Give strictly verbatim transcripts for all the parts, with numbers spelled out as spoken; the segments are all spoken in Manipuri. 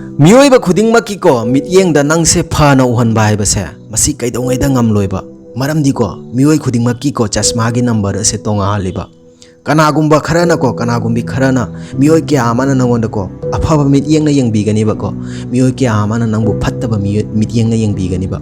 ꯃꯤꯑꯣꯏꯕ ꯈꯨꯗꯤꯡꯃꯛꯀꯤꯀꯣ ꯃꯤꯠꯌꯦꯡꯗ ꯅꯪꯁꯦ ꯐꯅ ꯎꯍꯟꯕ ꯍꯥꯏꯕꯁꯦ ꯃꯁꯤ ꯀꯩꯗꯧꯉꯩꯗ ꯉꯝꯂꯣꯏꯕ꯫ ꯃꯔꯝꯗꯤꯀꯣ ꯃꯤꯑꯣꯏ ꯈꯨꯗꯤꯡꯃꯛꯀꯤꯀꯣ ꯆꯁꯃꯥꯒꯤ ꯅꯝꯕꯔ ꯑꯁꯦ ꯇꯣꯉꯥꯜꯂꯤꯕ꯫ ꯀꯅꯥꯒꯨꯝꯕ ꯈꯔꯅꯀꯣ, ꯀꯅꯥꯒꯨꯝꯕꯤ ꯈꯔꯅ, ꯃꯤꯑꯣꯏ ꯀꯌꯥ ꯑꯃꯅ ꯅꯪꯉꯣꯟꯗꯀꯣ ꯑꯐꯕ ꯃꯤꯠꯌꯦꯡꯅ ꯌꯦꯡꯕꯤꯒꯅꯤꯕꯀꯣ, ꯃꯤꯑꯣꯏ ꯀꯌꯥ ꯑꯃꯅ ꯅꯪꯕꯨ ꯐꯠꯇꯕ ꯃꯤꯑꯣꯏ ꯃꯤꯠꯌꯦꯡꯅ ꯌꯦꯡꯕꯤꯒꯅꯤꯕ꯫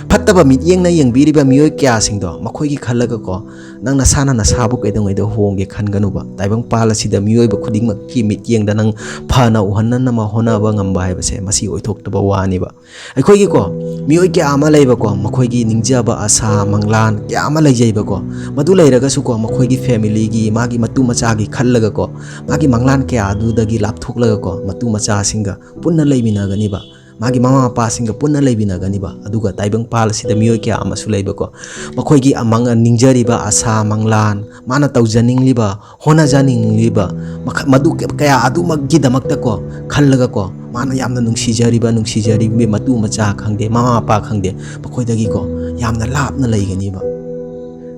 ꯐꯠꯇꯕ ꯃꯤꯠꯌꯦꯡꯅ ꯌꯦꯡꯕꯤꯔꯤꯕ ꯃꯤꯑꯣꯏ ꯀꯌꯥꯁꯤꯡꯗꯣ ꯃꯈꯣꯏꯒꯤ ꯈꯜꯂꯒꯀꯣ ꯅꯪ ꯅꯁꯥꯅ ꯅꯁꯥꯕꯨ ꯀꯩꯗꯧꯉꯩꯗ ꯍꯣꯡꯒꯦ ꯈꯟꯒꯅꯨꯕ꯫ ꯇꯥꯏꯕꯪꯄꯥꯜ ꯑꯁꯤꯗ ꯃꯤꯑꯣꯏꯕ ꯈꯨꯗꯤꯡꯃꯛꯀꯤ ꯃꯤꯠꯌꯦꯡꯗ ꯅꯪ ꯐꯅ ꯎꯍꯟꯅꯅꯕ ꯍꯣꯠꯅꯕ ꯉꯝꯕ ꯍꯥꯏꯕꯁꯦ ꯃꯁꯤ ꯑꯣꯏꯊꯣꯛꯇꯕ ꯋꯥꯅꯤꯕ꯫ ꯑꯩꯈꯣꯏꯒꯤꯀꯣ ꯃꯤꯑꯣꯏ ꯀꯌꯥ ꯑꯃ ꯂꯩꯕꯀꯣ, ꯃꯈꯣꯏꯒꯤ ꯅꯤꯡꯖꯕ, ꯑꯁꯥ, ꯃꯪꯂꯥꯟ ꯀꯌꯥ ꯑꯃ ꯂꯩꯖꯩꯕꯀꯣ꯫ ꯃꯗꯨ ꯂꯩꯔꯒꯁꯨꯀꯣ ꯃꯈꯣꯏꯒꯤ ꯐꯦꯃꯤꯂꯤꯒꯤ, ꯃꯥꯒꯤ ꯃꯇꯨ ꯃꯆꯥꯒꯤ ꯈꯜꯂꯒꯀꯣ, ꯃꯥꯒꯤ ꯃꯪꯂꯥꯟ ꯀꯌꯥ ꯑꯗꯨꯗꯒꯤ ꯂꯥꯞꯊꯣꯛꯂꯒꯀꯣ ꯃꯇꯨ ꯃꯆꯥꯁꯤꯡꯒ ꯄꯨꯟꯅ ꯂꯩꯃꯤꯟꯅꯒꯅꯤꯕ, ꯃꯥꯒꯤ ꯃꯃꯥ ꯃꯄꯥꯁꯤꯡꯒ ꯄꯨꯟꯅ ꯂꯩꯃꯤꯟꯅꯒꯅꯤꯕ꯫ ꯑꯗꯨꯒ ꯇꯥꯏꯕꯪꯄꯥꯜ ꯑꯁꯤꯗ ꯃꯤꯑꯣꯏ ꯀꯌꯥ ꯑꯃꯁꯨ ꯂꯩꯕꯀꯣ, ꯃꯈꯣꯏꯒꯤ ꯑꯃꯪ-, ꯅꯤꯡꯖꯔꯤꯕ ꯑꯁꯥ ꯃꯪꯂꯥꯟ, ꯃꯥꯅ ꯇꯧꯖꯅꯤꯡꯂꯤꯕ, ꯍꯣꯠꯅꯖꯅꯤꯡꯂꯤꯕ ꯃꯈ-, ꯃꯗꯨ ꯀ-, ꯀꯌꯥ ꯑꯗꯨꯃꯛꯀꯤꯗꯃꯛꯇꯀꯣ ꯈꯜꯂꯒꯀꯣ ꯃꯥꯅ ꯌꯥꯝꯅ ꯅꯨꯡꯁꯤꯖꯔꯤꯕ, ꯅꯨꯡꯁꯤꯖꯔꯤꯕ ꯃꯇꯨ ꯃꯆꯥ ꯈꯪꯗꯦ, ꯃꯃꯥ ꯃꯄꯥ ꯈꯪꯗꯦ, ꯃꯈꯣꯏꯗꯒꯤꯀꯣ ꯌꯥꯝꯅ ꯂꯥꯞꯅ ꯂꯩꯒꯅꯤꯕ꯫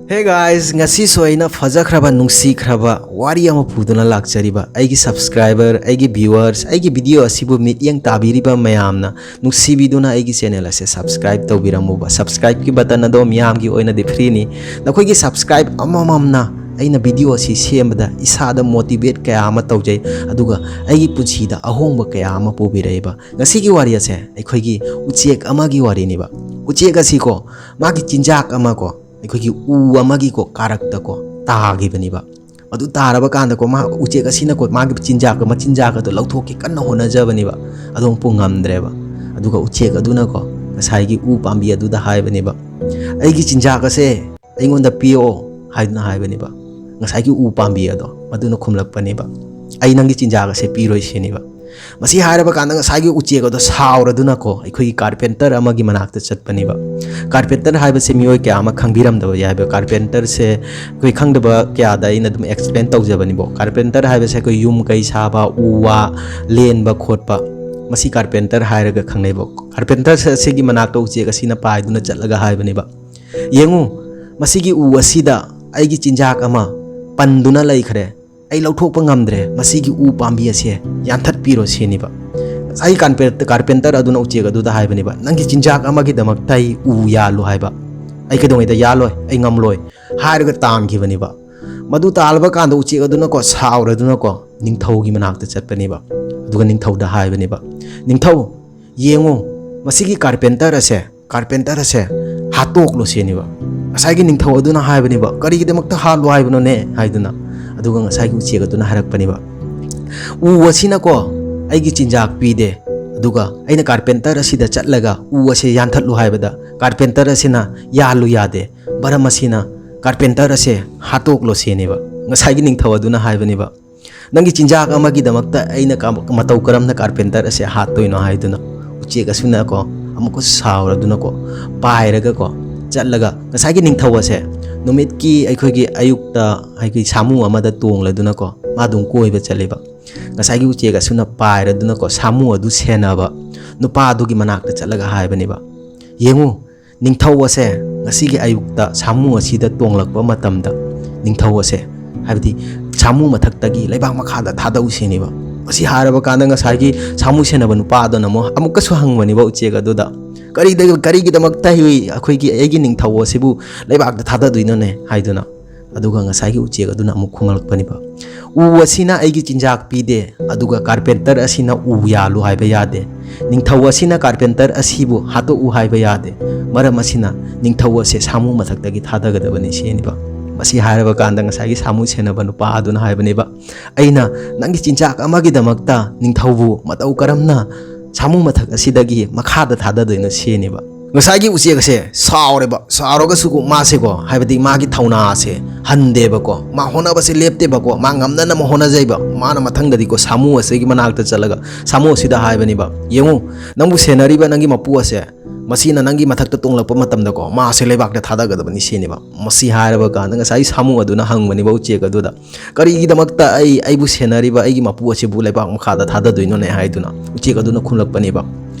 Hey guys, ꯉꯁꯤꯁꯨ ꯑꯩꯅ ꯐꯖꯈ꯭ꯔꯕ, ꯅꯨꯡꯁꯤꯈ꯭ꯔꯕ ꯋꯥꯔꯤ ꯑꯃ ꯄꯨꯗꯨꯅ ꯂꯥꯛꯆꯔꯤꯕ ꯑꯩꯒꯤ subscriber, ꯑꯩꯒꯤ viewers, ꯑꯩꯒꯤ video ꯑꯁꯤꯕꯨ ꯃꯤꯠꯌꯦꯡ ꯇꯥꯕꯤꯔꯤꯕ ꯃꯌꯥꯝꯅ ꯅꯨꯡꯁꯤꯕꯤꯗꯨꯅ ꯑꯩꯒꯤ channel ꯑꯁꯦ subscribe ꯇꯧꯕꯤꯔꯝꯃꯨꯕ꯫ Subscribe ꯀꯤ button ꯑꯗꯣ ꯃꯤꯌꯥꯝꯒꯤ ꯑꯣꯏꯅꯗꯤ free ꯅꯤ꯫ ꯅꯈꯣꯏꯒꯤ subscribe ꯑꯃꯃꯝꯅ ꯑꯩꯅ video ꯑꯁꯤ ꯁꯦꯝꯕꯗ ꯏꯁꯥꯗ motivate ꯀꯌꯥ ꯑꯃ ꯇꯧꯖꯩ, ꯑꯗꯨꯒ ꯑꯩꯒꯤ ꯄꯨꯟꯁꯤꯗ ꯑꯍꯣꯡꯕ ꯀꯌꯥ ꯑꯃ ꯄꯨꯕꯤꯔꯛꯏꯕ꯫ ꯉꯁꯤꯒꯤ ꯋꯥꯔꯤ ꯑꯁꯦ ꯑꯩꯈꯣꯏꯒꯤ ꯎꯆꯦꯛ ꯑꯃꯒꯤ ꯋꯥꯔꯤꯅꯦꯕ꯫ ꯎꯆꯦꯛ ꯑꯁꯤꯀꯣ ꯃꯥꯒꯤ ꯆꯤꯟꯖꯥꯛ ꯑꯃꯀꯣ ꯑꯩꯈꯣꯏꯒꯤ ꯎ ꯑꯃꯒꯤꯀꯣ ꯀꯥꯔꯛꯇꯀꯣ ꯇꯥꯈꯤꯕꯅꯦꯕ꯫ ꯃꯗꯨ ꯇꯥꯔꯕ ꯀꯥꯟꯗꯀꯣ ꯃꯥ, ꯎꯆꯦꯛ ꯑꯁꯤꯅꯀꯣ ꯃꯥꯒꯤ ꯆꯤꯟꯖꯥꯛ, ꯃꯆꯤꯟꯖꯥꯛ ꯑꯗꯣ ꯂꯧꯊꯣꯛꯀꯦ ꯀꯟꯅ ꯍꯣꯠꯅꯖꯕꯅꯦꯕ꯫ ꯑꯗꯣ ꯑꯃꯨꯛ ꯉꯝꯗ꯭ꯔꯦꯕ꯫ ꯑꯗꯨꯒ ꯎꯆꯦꯛ ꯑꯗꯨꯅꯀꯣ ꯉꯁꯥꯏꯒꯤ ꯎ ꯄꯥꯝꯕꯤ ꯑꯗꯨꯗ ꯍꯥꯏꯕꯅꯦꯕ, "ꯑꯩꯒꯤ ꯆꯤꯟꯖꯥꯛ ꯑꯁꯦ ꯑꯩꯉꯣꯟꯗ ꯄꯤꯔꯛꯑꯣ" ꯍꯥꯏꯗꯨꯅ ꯍꯥꯏꯕꯅꯦꯕ꯫ ꯉꯁꯥꯏꯒꯤ ꯎ ꯄꯥꯝꯕꯤ ꯑꯗꯣ ꯃꯗꯨꯅ ꯈꯨꯝꯂꯛꯄꯅꯦꯕ, "ꯑꯩ ꯅꯪꯒꯤ ꯆꯤꯟꯖꯥꯛ ꯑꯁꯦ ꯄꯤꯔꯣꯏ" ꯁꯤꯅꯦꯕ꯫ ꯃꯁꯤ ꯍꯥꯏꯔꯕ ꯀꯥꯟꯗ ꯉꯁꯥꯏꯒꯤ ꯎꯆꯦꯛ ꯑꯗꯣ ꯁꯥꯎꯔꯗꯨꯅꯀꯣ ꯑꯩꯈꯣꯏꯒꯤ carpenter ꯑꯃꯒꯤ ꯃꯅꯥꯛꯇ ꯆꯠꯄꯅꯦꯕ꯫ Carpenter ꯍꯥꯏꯕꯁꯦ ꯃꯤꯑꯣꯏ ꯀꯌꯥ ꯑꯃ ꯈꯪꯕꯤꯔꯝꯗꯕ ꯌꯥꯏꯕ꯫ Carpenter ꯁꯦ ꯑꯩꯈꯣꯏ ꯈꯪꯗꯕ ꯀꯌꯥꯗ ꯑꯩꯅ ꯑꯗꯨꯝ explain ꯇꯧꯖꯕꯅꯤꯕꯣ꯫ Carpenter ꯍꯥꯏꯕꯁꯦ ꯑꯩꯈꯣꯏ ꯌꯨꯝ ꯀꯩ ꯁꯥꯕ, ꯎ ꯋꯥ ꯂꯦꯟꯕ ꯈꯣꯠꯄ, ꯃꯁꯤ carpenter ꯍꯥꯏꯔꯒ ꯈꯪꯅꯩꯕ꯫ Carpenter ꯁꯦ, ꯑꯁꯤꯒꯤ ꯃꯅꯥꯛꯇ ꯎꯆꯦꯛ ꯑꯁꯤꯅ ꯄꯥꯏꯗꯨꯅ ꯆꯠꯂꯒ ꯍꯥꯏꯕꯅꯦꯕ, "ꯌꯦꯡꯉꯨ, ꯃꯁꯤꯒꯤ ꯎ ꯑꯁꯤꯗ ꯑꯩꯒꯤ ꯆꯤꯟꯖꯥꯛ ꯑꯃ ꯄꯟꯗꯨꯅ ꯂꯩꯈ꯭ꯔꯦ꯫ ꯑꯩ ꯂꯧꯊꯣꯛꯄ ꯉꯝꯗ꯭ꯔꯦ꯫ ꯃꯁꯤꯒꯤ ꯎ ꯄꯥꯝꯕꯤ ꯑꯁꯦ ꯌꯥꯟꯊꯠꯄꯤꯔꯣ" ꯁꯤꯅꯦꯕ꯫ ꯉꯁꯥꯏꯒꯤ ꯀꯥꯔꯄꯦꯟꯇꯔ ꯑꯗꯨꯅ ꯎꯆꯦꯛ ꯑꯗꯨꯗ ꯍꯥꯏꯕꯅꯦꯕ, "ꯅꯪꯒꯤ ꯆꯤꯟꯖꯥꯛ ꯑꯃꯒꯤꯗꯃꯛꯇ ꯑꯩ ꯎ ꯌꯥꯜꯂꯨ" ꯍꯥꯏꯕ꯫ "ꯑꯩ ꯀꯩꯗꯧꯉꯩꯗ ꯌꯥꯜꯂꯣꯏ, ꯑꯩ ꯉꯝꯂꯣꯏ" ꯍꯥꯏꯔꯒ ꯇꯥꯟꯈꯤꯕꯅꯦꯕ꯫ ꯃꯗꯨ ꯇꯥꯜꯂꯕ ꯀꯥꯟꯗ ꯎꯆꯦꯛ ꯑꯗꯨꯅꯀꯣ, ꯁꯥꯎꯔꯗꯨꯅꯀꯣ, ꯅꯤꯡꯊꯧꯒꯤ ꯃꯅꯥꯛꯇ ꯆꯠꯄꯅꯦꯕ꯫ ꯑꯗꯨꯒ ꯅꯤꯡꯊꯧꯗ ꯍꯥꯏꯕꯅꯦꯕ, "ꯅꯤꯡꯊꯧ, ꯌꯦꯡꯉꯨ, ꯃꯁꯤꯒꯤ ꯀꯥꯔꯄꯦꯟꯇꯔ ꯑꯁꯦ, ꯀꯥꯔꯄꯦꯟꯇꯔ ꯑꯁꯦ ꯍꯥꯠꯇꯣꯛꯂꯣ" ꯁꯤꯅꯦꯕ꯫ ꯉꯁꯥꯏꯒꯤ ꯅꯤꯡꯊꯧ ꯑꯗꯨꯅ ꯍꯥꯏꯕꯅꯦꯕ, "ꯀꯔꯤꯒꯤꯗꯃꯛꯇ ꯍꯥꯠꯂꯣ ꯍꯥꯏꯕꯅꯣꯅꯦ?" ꯍꯥꯏꯗꯨꯅ꯫ ꯑꯗꯨꯒ ꯉꯁꯥꯏꯒꯤ ꯎꯆꯦꯛ ꯑꯗꯨꯅ ꯍꯥꯏꯔꯛꯄꯅꯦꯕ, "ꯎ ꯑꯁꯤꯅꯀꯣ ꯑꯩꯒꯤ ꯆꯤꯟꯖꯥꯛ ꯄꯤꯗꯦ, ꯑꯗꯨꯒ ꯑꯩꯅ ꯀꯥꯔꯄꯦꯟꯇꯔ ꯑꯁꯤꯗ ꯆꯠꯂꯒ ꯎ ꯑꯁꯦ ꯌꯥꯟꯊꯠꯂꯨ ꯍꯥꯏꯕꯗ ꯀꯥꯔꯄꯦꯟꯇꯔ ꯑꯁꯤꯅ ꯌꯥꯜꯂꯨ ꯌꯥꯗꯦ, ꯃꯔꯝ ꯑꯁꯤꯅ ꯀꯥꯔꯄꯦꯟꯇꯔ ꯑꯁꯦ ꯍꯥꯠꯇꯣꯛꯂꯣ" ꯁꯤꯅꯦꯕ꯫ ꯉꯁꯥꯏꯒꯤ ꯅꯤꯡꯊꯧ ꯑꯗꯨꯅ ꯍꯥꯏꯕꯅꯦꯕ, "ꯅꯪꯒꯤ ꯆꯤꯟꯖꯥꯛ ꯑꯃꯒꯤꯗꯃꯛꯇ ꯑꯩꯅ ꯀ-, ꯃꯇꯧ ꯀꯔꯝꯅ ꯀꯥꯔꯄꯦꯟꯇꯔ ꯑꯁꯦ ꯍꯥꯠꯇꯣꯏꯅꯣ?" ꯍꯥꯏꯗꯨꯅ꯫ ꯎꯆꯦꯛ ꯑꯁꯤꯅꯀꯣ ꯑꯃꯨꯛꯀ ꯁꯥꯎꯔꯗꯨꯅꯀꯣ ꯄꯥꯏꯔꯒꯀꯣ ꯆꯠꯂꯒ ꯉꯁꯥꯏꯒꯤ ꯅꯤꯡꯊꯧ ꯑꯁꯦ ꯅꯨꯃꯤꯠꯀꯤ ꯑꯩꯈꯣꯏꯒꯤ ꯑꯌꯨꯛꯇ ꯍꯥꯏꯗꯤ ꯁꯥꯃꯨ ꯑꯃꯗ ꯇꯣꯡꯂꯗꯨꯅꯀꯣ ꯃꯥ ꯑꯗꯨꯝ ꯀꯣꯏꯕ ꯆꯠꯂꯦꯕ꯫ ꯉꯁꯥꯏꯒꯤ ꯎꯆꯦꯛ ꯑꯁꯨꯅ ꯄꯥꯏꯔꯗꯨꯅꯀꯣ ꯁꯥꯃꯨ ꯑꯗꯨ ꯁꯦꯟꯅꯕ ꯅꯨꯄꯥ ꯑꯗꯨꯒꯤ ꯃꯅꯥꯛꯇ ꯆꯠꯂꯒ ꯍꯥꯏꯕꯅꯦꯕ, "ꯌꯦꯡꯉꯨ, ꯅꯤꯡꯊꯧ ꯑꯁꯦ ꯉꯁꯤꯒꯤ ꯑꯌꯨꯛꯇ ꯁꯥꯃꯨ ꯑꯁꯤꯗ ꯇꯣꯡꯂꯛꯄ ꯃꯇꯝꯗ ꯅꯤꯡꯊꯧ ꯑꯁꯦ, ꯍꯥꯏꯕꯗꯤ ꯁꯥꯃꯨ ꯃꯊꯛꯇꯒꯤ ꯂꯩꯕꯥꯛ ꯃꯈꯥꯗ ꯊꯥꯗꯧ" ꯁꯤꯅꯦꯕ꯫ ꯃꯁꯤ ꯍꯥꯏꯔꯕ ꯀꯥꯟꯗ ꯉꯁꯥꯏꯒꯤ ꯁꯥꯃꯨ ꯁꯦꯟꯅꯕ ꯅꯨꯄꯥ ꯑꯗꯨꯅ ꯑꯃꯨꯛ ꯑꯃꯨꯛꯀꯁꯨ ꯍꯪꯕꯅꯦꯕ ꯎꯆꯦꯛ ꯑꯗꯨꯗ, "ꯀꯔꯤꯗ-, ꯀꯔꯤꯒꯤꯗꯃꯛꯇ ꯑꯩ, ꯑꯩꯈꯣꯏꯒꯤ, ꯑꯩꯒꯤ ꯅꯤꯡꯊꯧ ꯑꯁꯤꯕꯨ ꯂꯩꯕꯥꯛꯇ ꯊꯥꯗꯗꯣꯏꯅꯣꯅꯦ?" ꯍꯥꯏꯗꯨꯅ꯫ ꯑꯗꯨꯒ ꯉꯁꯥꯏꯒꯤ ꯎꯆꯦꯛ ꯑꯗꯨꯅ ꯑꯃꯨꯛ ꯈꯨꯝꯂꯛꯄꯅꯦꯕ, "ꯎ ꯑꯁꯤꯅ ꯑꯩꯒꯤ ꯆꯤꯟꯖꯥꯛ ꯄꯤꯗꯦ, ꯑꯗꯨꯒ ꯀꯥꯔꯄꯦꯟꯇꯔ ꯑꯁꯤꯅ ꯎ ꯌꯥꯜꯂꯨ ꯍꯥꯏꯕ ꯌꯥꯗꯦ꯫ ꯅꯤꯡꯊꯧ ꯑꯁꯤꯅ ꯀꯥꯔꯄꯦꯟꯇꯔ ꯑꯁꯤꯕꯨ ꯍꯥꯠꯇꯣꯛꯎ ꯍꯥꯏꯕ ꯌꯥꯗꯦ꯫ ꯃꯔꯝ ꯑꯁꯤꯅ ꯅꯤꯡꯊꯧ ꯑꯁꯦ ꯁꯥꯃꯨ ꯃꯊꯛꯇꯒꯤ ꯊꯥꯗꯒꯗꯕꯅꯤ" ꯁꯤꯅꯦꯕ꯫ ꯃꯁꯤ ꯍꯥꯏꯔꯕ ꯀꯥꯟꯗ ꯉꯁꯥꯏꯒꯤ ꯁꯥꯃꯨ ꯁꯦꯟꯅꯕ ꯅꯨꯄꯥ ꯑꯗꯨꯅ ꯍꯥꯏꯕꯅꯦꯕ, "ꯑꯩꯅ ꯅꯪꯒꯤ ꯆꯤꯟꯖꯥꯛ ꯑꯃꯒꯤꯗꯃꯛꯇ ꯅꯤꯡꯊꯧꯕꯨ ꯃꯇꯧ ꯀꯔꯝꯅ ꯁꯥꯃꯨ ꯃꯊꯛ ꯑꯁꯤꯗꯒꯤ ꯃꯈꯥꯗ ꯊꯥꯗꯗꯣꯏꯅꯣ?" ꯁꯤꯅꯦꯕ꯫ ꯉꯁꯥꯏꯒꯤ ꯎꯆꯦꯛ ꯑꯁꯦ ꯁꯥꯎꯔꯦꯕ, ꯁꯥꯎꯔꯒꯁꯨ ꯃꯥꯁꯦꯀꯣ, ꯍꯥꯏꯕꯗꯤ ꯃꯥꯒꯤ ꯊꯧꯅꯥꯁꯦ ꯍꯟꯗꯦꯕꯀꯣ, ꯃꯥ ꯍꯣꯠꯅꯕꯁꯦ ꯂꯦꯞꯇꯦꯕꯀꯣ, ꯃꯥ ꯉꯝꯅꯅꯕ ꯍꯣꯠꯅꯖꯩꯕ꯫ ꯃꯥꯅ ꯃꯊꯪꯗꯗꯤꯀꯣ ꯁꯥꯃꯨ ꯑꯁꯤꯒꯤ ꯃꯅꯥꯛꯇ ꯆꯠꯂꯒ ꯁꯥꯃꯨ ꯑꯁꯤꯗ ꯍꯥꯏꯕꯅꯦꯕ, "ꯌꯦꯡꯉꯨ, ꯅꯪꯕꯨ ꯁꯦꯟꯅꯔꯤꯕ ꯅꯪꯒꯤ ꯃꯄꯨ ꯑꯁꯦ, ꯃꯁꯤꯅ ꯅꯪꯒꯤ ꯃꯊꯛꯇ ꯇꯣꯡꯂꯛꯄ ꯃꯇꯝꯗꯀꯣ ꯃꯥꯁꯦ ꯂꯩꯕꯥꯛꯇ ꯊꯥꯗꯒꯗꯕꯅꯤ" ꯁꯤꯅꯦꯕ꯫ ꯃꯁꯤ ꯍꯥꯏꯔꯕ ꯀꯥꯟꯗ ꯉꯁꯥꯏ ꯁꯥꯃꯨ ꯑꯗꯨꯅ ꯍꯪꯕꯅꯦꯕ ꯎꯆꯦꯛ ꯑꯗꯨꯗ, "ꯀꯔꯤꯒꯤꯗꯃꯛꯇ ꯑꯩ, ꯑꯩꯕꯨ ꯁꯦꯟꯅꯔꯤꯕ ꯑꯩꯒꯤ ꯃꯄꯨ ꯑꯁꯤꯕꯨ ꯂꯩꯕꯥꯛ ꯃꯈꯥꯗ ꯊꯥꯗꯗꯣꯏꯅꯣꯅꯦ?" ꯍꯥꯏꯗꯨꯅ꯫ ꯎꯆꯦꯛ ꯑꯗꯨꯅ ꯈꯨꯝꯂꯛꯄꯅꯦꯕ,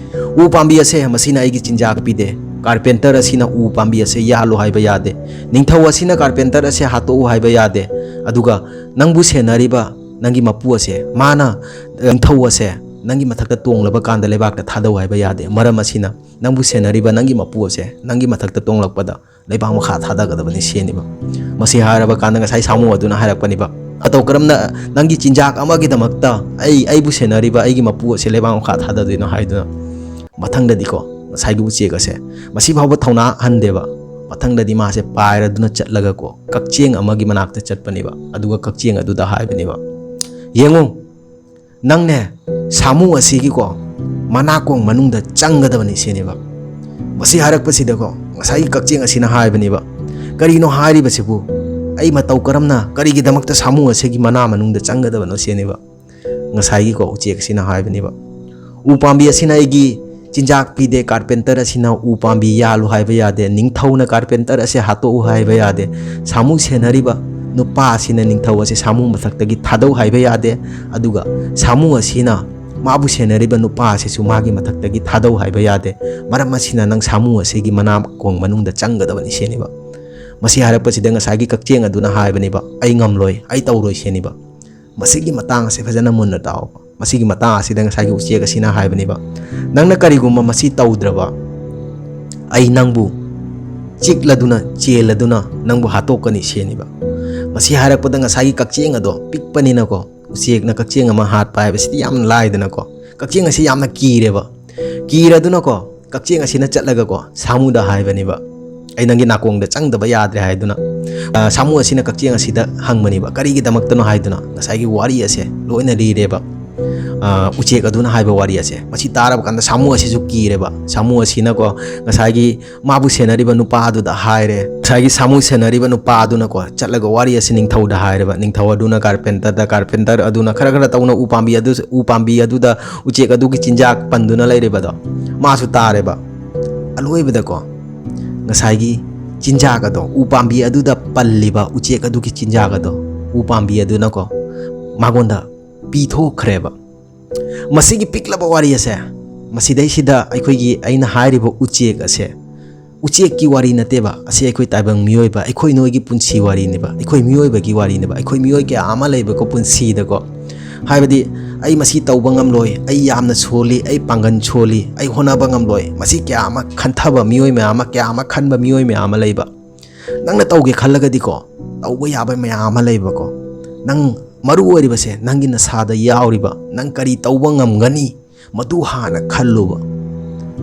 "ꯎ ꯄꯥꯝꯕꯤ ꯑꯁꯦ ꯃꯁꯤꯅ ꯑꯩꯒꯤ ꯆꯤꯟꯖꯥꯛ ꯄꯤꯗꯦ, ꯀꯥꯔꯄꯦꯟꯇꯔ ꯑꯁꯤꯅ ꯎ ꯄꯥꯝꯕꯤ ꯑꯁꯦ ꯌꯥꯜꯂꯨ ꯍꯥꯏꯕ ꯌꯥꯗꯦ, ꯅꯤꯡꯊꯧ ꯑꯁꯤꯅ ꯀꯥꯔꯄꯦꯟꯇꯔ ꯑꯁꯦ ꯍꯥꯠꯇꯣꯛꯎ ꯍꯥꯏꯕ ꯌꯥꯗꯦ, ꯑꯗꯨꯒ ꯅꯪꯕꯨ ꯁꯦꯟꯅꯔꯤꯕ ꯅꯪꯒꯤ ꯃꯄꯨ ꯑꯁꯦ, ꯃꯥꯅ, ꯅꯤꯡꯊꯧ ꯑꯁꯦ ꯅꯪꯒꯤ ꯃꯊꯛꯇ ꯇꯣꯡꯂꯕ ꯀꯥꯟꯗ ꯂꯩꯕꯥꯛꯇ ꯊꯥꯗꯧ ꯍꯥꯏꯕ ꯌꯥꯗꯦ꯫ ꯃꯔꯝ ꯑꯁꯤꯅ, ꯅꯪꯕꯨ ꯁꯦꯟꯅꯔꯤꯕ ꯅꯪꯒꯤ ꯃꯄꯨ ꯑꯁꯦ ꯅꯪꯒꯤ ꯃꯊꯛꯇ ꯇꯣꯡꯂꯛꯄꯗ ꯂꯩꯕꯥꯛ ꯃꯈꯥ ꯊꯥꯗꯒꯗꯕꯅꯤ ꯁꯤꯅꯦꯕ꯫ ꯃꯁꯤ ꯍꯥꯏꯔꯕ ꯀꯥꯟꯗ ꯉꯁꯥꯏ ꯁꯥꯃꯨ ꯑꯗꯨꯅ ꯍꯥꯏꯔꯛꯄꯅꯦꯕ, "ꯃꯇꯧ ꯀꯔꯝꯅ ꯅꯪꯒꯤ ꯆꯤꯟꯖꯥꯛ ꯑꯃꯒꯤꯗꯃꯛꯇ ꯑꯩ, ꯑꯩꯕꯨ ꯁꯦꯟꯅꯔꯤꯕ ꯑꯩꯒꯤ ꯃꯄꯨ ꯑꯁꯦ ꯂꯩꯕꯥꯛ ꯃꯈꯥ ꯊꯥꯗꯗꯣꯏꯅꯣ?" ꯍꯥꯏꯗꯨꯅ꯫ ꯃꯊꯪꯗꯗꯤꯀꯣ, ꯉꯁꯥꯏꯒꯤ ꯎꯆꯦꯛ ꯑꯁꯦ ꯃꯁꯤ ꯐꯥꯎꯕ ꯊꯧꯅꯥ ꯍꯟꯗꯦꯕ꯫ ꯃꯊꯪꯗꯗꯤ ꯃꯥꯁꯦ ꯄꯥꯏꯔꯗꯨꯅ ꯆꯠꯂꯒꯀꯣ, ꯀꯛꯆꯦꯡ ꯑꯃꯒꯤ ꯃꯅꯥꯛꯇ ꯆꯠꯄꯅꯦꯕ꯫ ꯑꯗꯨꯒ ꯀꯛꯆꯦꯡ ꯑꯗꯨꯗ ꯍꯥꯏꯕꯅꯦꯕ, "ꯌꯦꯡꯉꯨ, ꯅꯪꯅꯦ ꯁꯥꯃꯨ ꯑꯁꯤꯒꯤꯀꯣ ꯃꯅꯥꯀꯣꯡ ꯃꯅꯨꯡꯗ ꯆꯪꯒꯗꯕꯅꯤ" ꯁꯤꯅꯦꯕ꯫ ꯃꯁꯤ ꯍꯥꯏꯔꯛꯄꯁꯤꯗꯀꯣ, ꯉꯁꯥꯏꯒꯤ ꯀꯛꯆꯦꯡ ꯑꯁꯤꯅ ꯍꯥꯏꯕꯅꯦꯕ, "ꯀꯔꯤꯅꯣ ꯍꯥꯏꯔꯤꯕꯁꯤꯕꯨ? ꯑꯩ ꯃꯇꯧ ꯀꯔꯝꯅ, ꯀꯔꯤꯒꯤꯗꯃꯛꯇ ꯁꯥꯃꯨ ꯑꯁꯤꯒꯤ ꯃꯅꯥ ꯃꯅꯨꯡꯗ ꯆꯪꯒꯗꯕꯅꯣ?" ꯁꯤꯅꯦꯕ꯫ ꯉꯁꯥꯏꯒꯤꯀꯣ ꯎꯆꯦꯛ ꯑꯁꯤꯅ ꯍꯥꯏꯕꯅꯦꯕ, "ꯎ ꯄꯥꯝꯕꯤ ꯑꯁꯤꯅ ꯑꯩꯒꯤ ꯆꯤꯟꯖꯥꯛ ꯄꯤꯗꯦ, ꯀꯥꯔꯄꯦꯟꯇꯔ ꯑꯁꯤꯅ ꯎ ꯄꯥꯝꯕꯤ ꯌꯥꯜꯂꯨ ꯍꯥꯏꯕ ꯌꯥꯗꯦ, ꯅꯤꯡꯊꯧꯅ ꯀꯥꯔꯄꯦꯟꯇꯔ ꯑꯁꯦ ꯍꯥꯠꯇꯣꯛꯎ ꯍꯥꯏꯕ ꯌꯥꯗꯦ, ꯁꯥꯃꯨ ꯁꯦꯟꯅꯔꯤꯕ ꯅꯨꯄꯥ ꯑꯁꯤꯅ ꯅꯤꯡꯊꯧ ꯑꯁꯦ ꯁꯥꯃꯨ ꯃꯊꯛꯇꯒꯤ ꯊꯥꯗꯧ ꯍꯥꯏꯕ ꯌꯥꯗꯦ, ꯑꯗꯨꯒ ꯁꯥꯃꯨ ꯑꯁꯤꯅ ꯃꯥꯕꯨ ꯁꯦꯟꯅꯔꯤꯕ ꯅꯨꯄꯥ ꯑꯁꯤꯁꯨ ꯃꯥꯒꯤ ꯃꯊꯛꯇꯒꯤ ꯊꯥꯗꯧ ꯍꯥꯏꯕ ꯌꯥꯗꯦ꯫ ꯃꯔꯝ ꯑꯁꯤꯅ ꯅꯪ ꯁꯥꯃꯨ ꯑꯁꯤꯒꯤ ꯃꯅꯥꯀꯣꯡ ꯃꯅꯨꯡꯗ ꯆꯪꯒꯗꯕꯅꯤ" ꯁꯤꯅꯦꯕ꯫ ꯃꯁꯤ ꯍꯥꯏꯔꯛꯄꯁꯤꯗ ꯉꯁꯥꯏꯒꯤ ꯀꯛꯆꯦꯡ ꯑꯗꯨꯅ ꯍꯥꯏꯕꯅꯦꯕ, "ꯑꯩ ꯉꯝꯂꯣꯏ, ꯑꯩ ꯇꯧꯔꯣꯏ" ꯁꯤꯅꯦꯕ꯫ ꯃꯁꯤꯒꯤ ꯃꯇꯥꯡ ꯑꯁꯦ ꯐꯖꯅ ꯃꯨꯟꯅ ꯇꯥꯎꯕ꯫ ꯃꯁꯤꯒꯤ ꯃꯇꯥꯡ ꯑꯁꯤꯗ ꯉꯁꯥꯏꯒꯤ ꯎꯆꯦꯛ ꯑꯁꯤꯅ ꯍꯥꯏꯕꯅꯦꯕ, "ꯅꯪꯅ ꯀꯔꯤꯒꯨꯝꯕ ꯃꯁꯤ ꯇꯧꯗ꯭ꯔꯕ, ꯑꯩ ꯅꯪꯕꯨ ꯆꯤꯛꯂꯗꯨꯅ, ꯆꯦꯜꯂꯗꯨꯅ ꯅꯪꯕꯨ ꯍꯥꯠꯇꯣꯛꯀꯅꯤ" ꯁꯤꯅꯦꯕ꯫ ꯃꯁꯤ ꯍꯥꯏꯔꯛꯄꯗ ꯉꯁꯥꯏꯒꯤ ꯀꯛꯆꯦꯡ ꯑꯗꯣ ꯄꯤꯛꯄꯅꯤꯅꯀꯣ, ꯎꯆꯦꯛꯅ ꯀꯛꯆꯦꯡ ꯑꯃ ꯍꯥꯠꯄ ꯍꯥꯏꯕꯁꯤꯗꯤ ꯌꯥꯝ ꯂꯥꯏꯗꯅꯀꯣ꯫ ꯀꯛꯆꯦꯡ ꯑꯁꯤ ꯌꯥꯝꯅ ꯀꯤꯔꯦꯕ꯫ ꯀꯤꯔꯗꯨꯅꯀꯣ, ꯀꯛꯆꯦꯡ ꯑꯁꯤꯅ ꯆꯠꯂꯒꯀꯣ, ꯁꯥꯃꯨꯗ ꯍꯥꯏꯕꯅꯦꯕ, "ꯑꯩ ꯅꯪꯒꯤ ꯅꯥꯀꯣꯡꯗ ꯆꯪꯗꯕ ꯌꯥꯗ꯭ꯔꯦ" ꯍꯥꯏꯗꯨꯅ꯫ ꯑ, ꯁꯥꯃꯨ ꯑꯁꯤꯅ ꯀꯛꯆꯦꯡ ꯑꯁꯤꯗ ꯍꯪꯕꯅꯦꯕ, "ꯀꯔꯤꯒꯤꯗꯃꯛꯇꯅꯣ?" ꯍꯥꯏꯗꯨꯅ꯫ ꯉꯁꯥꯏꯒꯤ ꯋꯥꯔꯤ ꯑꯁꯦ ꯂꯣꯏꯅ ꯂꯤꯔꯦꯕ, ꯑ, ꯎꯆꯦꯛ ꯑꯗꯨꯅ ꯍꯥꯏꯕ ꯋꯥꯔꯤ ꯑꯁꯦ꯫ ꯃꯁꯤ ꯇꯥꯔꯕ ꯀꯥꯟꯗ ꯁꯥꯃꯨ ꯑꯁꯤꯁꯨ ꯀꯤꯔꯦꯕ꯫ ꯁꯥꯃꯨ ꯑꯁꯤꯅꯀꯣ, ꯉꯁꯥꯏꯒꯤ ꯃꯥꯕꯨ ꯁꯦꯟꯅꯔꯤꯕ ꯅꯨꯄꯥ ꯑꯗꯨꯗ ꯍꯥꯏꯔꯦ꯫ ꯉꯁꯥꯏꯒꯤ ꯁꯥꯃꯨ ꯁꯦꯟꯅꯔꯤꯕ ꯅꯨꯄꯥ ꯑꯗꯨꯅꯀꯣ, ꯆꯠꯂꯒ ꯋꯥꯔꯤ ꯑꯁꯤ ꯅꯤꯡꯊꯧꯗ ꯍꯥꯏꯔꯦꯕ꯫ ꯅꯤꯡꯊꯧ ꯑꯗꯨꯅ ꯀꯥꯔꯄꯦꯟꯇꯔꯗ, ꯀꯥꯔꯄꯦꯟꯇꯔ ꯑꯗꯨꯅ ꯈꯔ ꯈꯔ ꯇꯧꯅ ꯎ ꯄꯥꯝꯕꯤ ꯑꯗꯨ, ꯎ ꯄꯥꯝꯕꯤ ꯑꯗꯨꯗ ꯎꯆꯦꯛ ꯑꯗꯨꯒꯤ ꯆꯤꯟꯖꯥꯛ ꯄꯟꯗꯨꯅ ꯂꯩꯔꯤꯕꯗꯣ ꯃꯥꯁꯨ ꯇꯥꯔꯦꯕ꯫ ꯑꯂꯣꯏꯕꯗꯀꯣ, ꯉꯁꯥꯏꯒꯤ ꯆꯤꯟꯖꯥꯛ ꯑꯗꯣ, ꯎ ꯄꯥꯝꯕꯤ ꯑꯗꯨꯗ ꯄꯜꯂꯤꯕ ꯎꯆꯦꯛ ꯑꯗꯨꯒꯤ ꯆꯤꯟꯖꯥꯛ ꯑꯗꯣ ꯎ ꯄꯥꯝꯕꯤ ꯑꯗꯨꯅꯀꯣ ꯃꯉꯣꯟꯗ ꯄꯤꯊꯣꯛꯈ꯭ꯔꯦꯕ꯫ ꯃꯁꯤꯒꯤ ꯄꯤꯛꯂꯕ ꯋꯥꯔꯤ ꯑꯁꯦ, ꯃꯁꯤꯗꯩꯁꯤꯗ ꯑꯩꯈꯣꯏꯒꯤ, ꯑꯩꯅ ꯍꯥꯏꯔꯤꯕ ꯎꯆꯦꯛ ꯑꯁꯦ, ꯎꯆꯦꯛꯀꯤ ꯋꯥꯔꯤ ꯅꯠꯇꯦꯕ꯫ ꯑꯁꯤ ꯑꯩꯈꯣꯏ ꯇꯥꯏꯕꯪ ꯃꯤꯑꯣꯏꯕ, ꯑꯩꯈꯣꯏ ꯅꯣꯏꯒꯤ ꯄꯨꯟꯁꯤ ꯋꯥꯔꯤꯅꯦꯕ, ꯑꯩꯈꯣꯏ ꯃꯤꯑꯣꯏꯕꯒꯤ ꯋꯥꯔꯤꯅꯦꯕ꯫ ꯑꯩꯈꯣꯏ ꯃꯤꯑꯣꯏ ꯀꯌꯥ ꯑꯃ ꯂꯩꯕꯀꯣ ꯄꯨꯟꯁꯤꯗꯀꯣ, ꯍꯥꯏꯕꯗꯤ, "ꯑꯩ ꯃꯁꯤ ꯇꯧꯕ ꯉꯝꯂꯣꯏ, ꯑꯩ ꯌꯥꯝꯅ ꯁꯣꯜꯂꯤ, ꯑꯩ ꯄꯥꯡꯒꯜ ꯁꯣꯜꯂꯤ, ꯑꯩ ꯍꯣꯠꯅꯕ ꯉꯝꯂꯣꯏ", ꯃꯁꯤ ꯀꯌꯥ ꯑꯃ ꯈꯟꯊꯕ ꯃꯤꯑꯣꯏ ꯃꯌꯥꯝ ꯑꯃ, ꯀꯌꯥ ꯑꯃ ꯈꯟꯕ ꯃꯤꯑꯣꯏ ꯃꯌꯥꯝ ꯑꯃ ꯂꯩꯕ꯫ ꯅꯪꯅ ꯇꯧꯒꯦ ꯈꯜꯂꯒꯗꯤꯀꯣ, ꯇꯧꯕ ꯌꯥꯕ ꯃꯌꯥꯝ ꯑꯃ ꯂꯩꯕꯀꯣ꯫ ꯅꯪ, ꯃꯔꯨ ꯑꯣꯏꯔꯤꯕꯁꯦ ꯅꯪꯒꯤ ꯅꯁꯥꯗ ꯌꯥꯎꯔꯤꯕ, ꯅꯪ ꯀꯔꯤ ꯇꯧꯕ ꯉꯝꯒꯅꯤ, ꯃꯗꯨ ꯍꯥꯟꯅ ꯈꯜꯂꯨꯕ꯫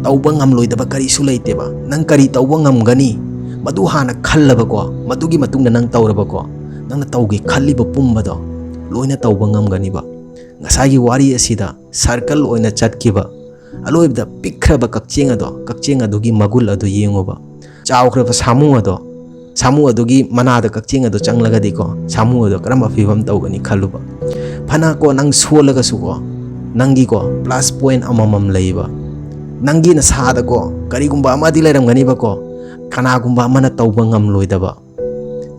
ꯇꯧꯕ ꯉꯝꯂꯣꯏꯗꯕ ꯀꯔꯤꯁꯨ ꯂꯩꯇꯦꯕ꯫ ꯅꯪ ꯀꯔꯤ ꯇꯧꯕ ꯉꯝꯒꯅꯤ, ꯃꯗꯨ ꯍꯥꯟꯅ ꯈꯜꯂꯕꯀꯣ, ꯃꯗꯨꯒꯤ ꯃꯇꯨꯡꯗ ꯅꯪ ꯇꯧꯔꯕꯀꯣ, ꯅꯪꯅ ꯇꯧꯒꯦ ꯈꯜꯂꯤꯕ ꯄꯨꯝꯕꯗꯣ ꯂꯣꯏꯅ ꯇꯧꯕ ꯉꯝꯒꯅꯤꯕ꯫ ꯉꯁꯥꯏꯒꯤ ꯋꯥꯔꯤ ꯑꯁꯤꯗ circle ꯑꯣꯏꯅ ꯆꯠꯈꯤꯕ, ꯑꯂꯣꯏꯕꯗ ꯄꯤꯛꯈ꯭ꯔꯕ ꯀꯛꯆꯦꯡ ꯑꯗꯣ, ꯀꯛꯆꯦꯡ ꯑꯗꯨꯒꯤ ꯃꯒꯨꯟ ꯑꯗꯨ ꯌꯦꯡꯉꯨꯕ꯫ ꯆꯥꯎꯈ꯭ꯔꯕ ꯁꯥꯃꯨ ꯑꯗꯣ, ꯁꯥꯃꯨ ꯑꯗꯨꯒꯤ ꯃꯅꯥꯗ ꯀꯛꯆꯦꯡ ꯑꯗꯣ ꯆꯪꯂꯒꯗꯤꯀꯣ, ꯁꯥꯃꯨ ꯑꯗꯣ ꯀꯔꯝꯕ ꯐꯤꯕꯝ ꯇꯧꯒꯅꯤ ꯈꯜꯂꯨꯕ꯫ ꯐꯅ ꯀꯣ ꯅꯪ ꯁꯣꯜꯂꯒꯁꯨꯀꯣ, ꯅꯪꯒꯤꯀꯣ plus point ꯑꯃꯃꯝ ꯂꯩꯌꯦꯕ꯫ ꯅꯪꯒꯤ ꯅꯁꯥꯗꯀꯣ ꯀꯔꯤꯒꯨꯝꯕ ꯑꯃꯗꯤ ꯂꯩꯔꯝꯒꯅꯤꯕꯀꯣ, ꯀꯅꯥꯒꯨꯝꯕ ꯑꯃꯅ ꯇꯧꯕ ꯉꯝꯂꯣꯏꯗꯕ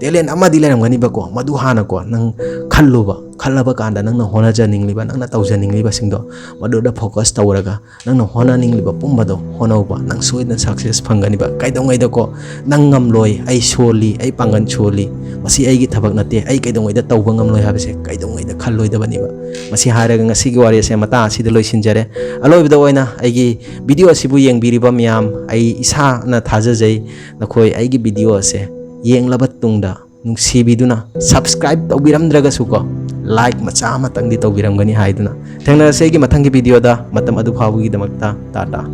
talent ꯑꯃꯗꯤ ꯂꯩꯔꯝꯒꯅꯤꯕꯀꯣ꯫ ꯃꯗꯨ ꯍꯥꯟꯅꯀꯣ ꯅꯪ ꯈꯜꯂꯨꯕ꯫ ꯈꯜꯂꯕ ꯀꯥꯟꯗ ꯅꯪꯅ ꯍꯣꯠꯅꯖꯅꯤꯡꯂꯤꯕ, ꯅꯪꯅ ꯇꯧꯖꯅꯤꯡꯂꯤꯕꯁꯤꯡꯗꯣ ꯃꯗꯨꯗ focus ꯇꯧꯔꯒ, ꯅꯪꯅ ꯍꯣꯠꯅꯅꯤꯡꯂꯤꯕ ꯄꯨꯝꯕꯗꯣ ꯍꯣꯠꯅꯧꯕ, ꯅꯪ ꯁꯣꯏꯗꯅ success ꯐꯪꯒꯅꯤꯕ꯫ ꯀꯩꯗꯧꯉꯩꯗꯀꯣ "ꯅꯪ ꯉꯝꯂꯣꯏ, ꯑꯩ ꯁꯣꯜꯂꯤ, ꯑꯩ ꯄꯥꯡꯒꯜ ꯁꯣꯜꯂꯤ, ꯃꯁꯤ ꯑꯩꯒꯤ ꯊꯕꯛ ꯅꯠꯇꯦ, ꯑꯩ ꯀꯩꯗꯧꯉꯩꯗ ꯇꯧꯕ ꯉꯝꯂꯣꯏ" ꯍꯥꯏꯕꯁꯦ ꯀꯩꯗꯧꯉꯩꯗ ꯈꯜꯂꯣꯏꯗꯕꯅꯦꯕ꯫ ꯃꯁꯤ ꯍꯥꯏꯔꯒ ꯉꯁꯤꯒꯤ ꯋꯥꯔꯤ ꯑꯁꯦ ꯃꯇꯥꯡ ꯑꯁꯤꯗ ꯂꯣꯏꯁꯤꯟꯖꯔꯦ꯫ ꯑꯂꯣꯏꯕꯗ ꯑꯣꯏꯅ ꯑꯩꯒꯤ video ꯑꯁꯤꯕꯨ ꯌꯦꯡꯕꯤꯔꯤꯕ ꯃꯌꯥꯝ, ꯑꯩ ꯏꯁꯥꯅ ꯊꯥꯖꯖꯩ, ꯅꯈꯣꯏ ꯑꯩꯒꯤ video ꯑꯁꯦ ꯌꯦꯡꯂꯕ ꯇꯨꯡꯗ ꯅꯨꯡꯁꯤꯕꯤꯗꯨꯅ subscribe ꯇꯧꯕꯤꯔꯝꯗ꯭ꯔꯒꯁꯨꯀꯣ, like ꯃꯆꯥ ꯑꯃꯇꯪꯗꯤ ꯇꯧꯕꯤꯔꯝꯒꯅꯤ ꯍꯥꯏꯗꯨꯅ, ꯊꯦꯡꯅꯔꯁꯦ ꯑꯩꯒꯤ ꯃꯊꯪꯒꯤ videoꯗ꯫ ꯃꯇꯝ ꯑꯗꯨ ꯐꯥꯎꯕꯒꯤꯗꯃꯛꯇ ꯇꯥꯇꯥ꯫